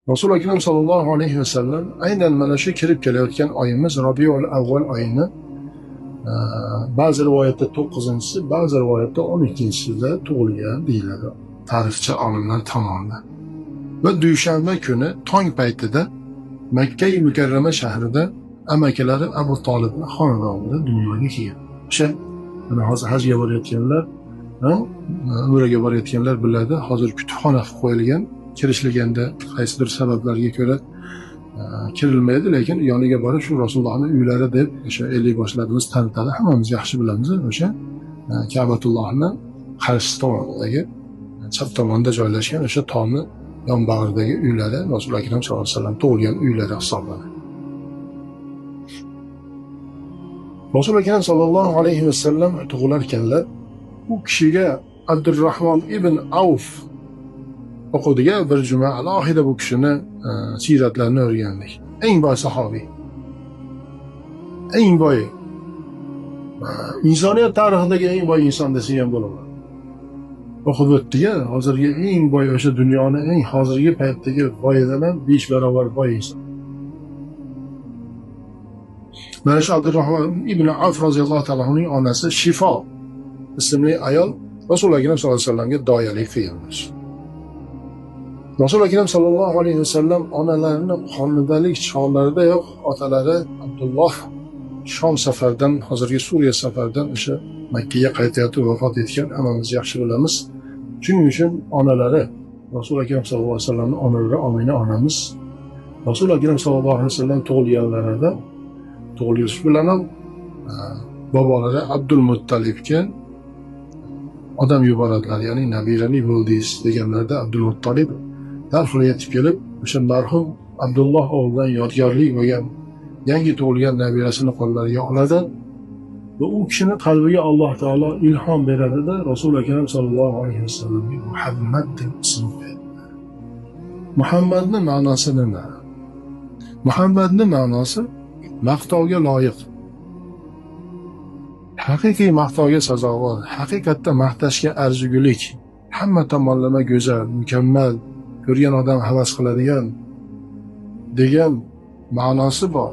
Rasuli Akram sallallohu alayhi vasallam aynan mana shu kirib kelayotgan oyimiz Robiul Avval oyini ba'zi rivoyatda 9-inchisi, ba'zi rivoyatda 12-chisida tug'ilgan deyiladi tarixchi olimlar tomonidan. Va dushanba kuni tong paytida Makka Mukarrama shahrida amakilari Abu Tolibning xonadonida dunyoga kelgan. O'sha mana hozir hajga borayotganlar, umraga borayotganlar biladi, hozir kutubxona qilib qo'yilgan, kirishliganda qaysidir sabablarga ko'ra kirilmaydi, lekin yoniga borib shu Rasulullohning uylari deb o'sha ellikboshlarimiz tanitadi, hammamiz yaxshi bilamiz. O'sha Ka'batullohning qarshi tomonidagi chap tomonda joylashgan o'sha tomni yonbag'ridagi uylari Rasuli Akram sollallohu alayhi vasallam tug'ilgan uylari hisoblanadi. Rasuli Akram sollallohu alayhi vasallam tug'ilar ekanlar, u kishiga Abdurrahmon ibn Avf o'qidiga bir juma alohida bu kishini siyratlarini o'rgandik. Eng boy sahobiy, eng boy, insoniyat tarixidagi eng boy inson desak ham bo'ladi. O'qib o'tdik-a, hozirgi eng boy, o'sha dunyoni eng hozirgi paytdagi boyidan ham 5 barobar boy inson. Mana shu Abdurrahmon ibn Avf roziyallohu taolo anhuning onasi Shifo ismli ayol Rasuli Akram sollallohu alayhi vasallamga doyalik qilganlar. Rasuli Akram sollallohu alayhi vasallam onalarini homidalik chog'laridayoq otalari Abdulloh Shom safaridan, hozirgi Suriya safaridan o'sha Makkaga qaytayotib vafot etgan, hammamiz yaxshi bilamiz. Shuning uchun onalari Rasuli Akram sollallohu alayhi vasallamning onalari Omina onamiz Rasuli Akram sollallohu alayhi vasallam tug'ilganlarida tug'ilishi bilan ham bobolari Abdul Muttalibga odam yuboradilar, ya'ni nabirali bo'ldingiz deganlarida Abdul Muttalib darhol yetib kelib o'sha marhum Abdulloh o'g'lidan yodgorlik bo'lgan yangi tug'ilgan nabirasini qo'llariga oladi va u kishini qalbiga Alloh taolo ilhom beradida Rasuli Akram sollallohu alayhi vasallamga Muhammad deb ism qo'yadi. Muhammadning ma'nosi nima? Muhammadning ma'nosi maqtovga loyiq, haqiqiy maqtovga sazovor, haqiqatda maqtashga arzigulik, hamma tomonlama go'zal, mukammal, ko'rgan odam havas qiladigan degan ma'nosi bor.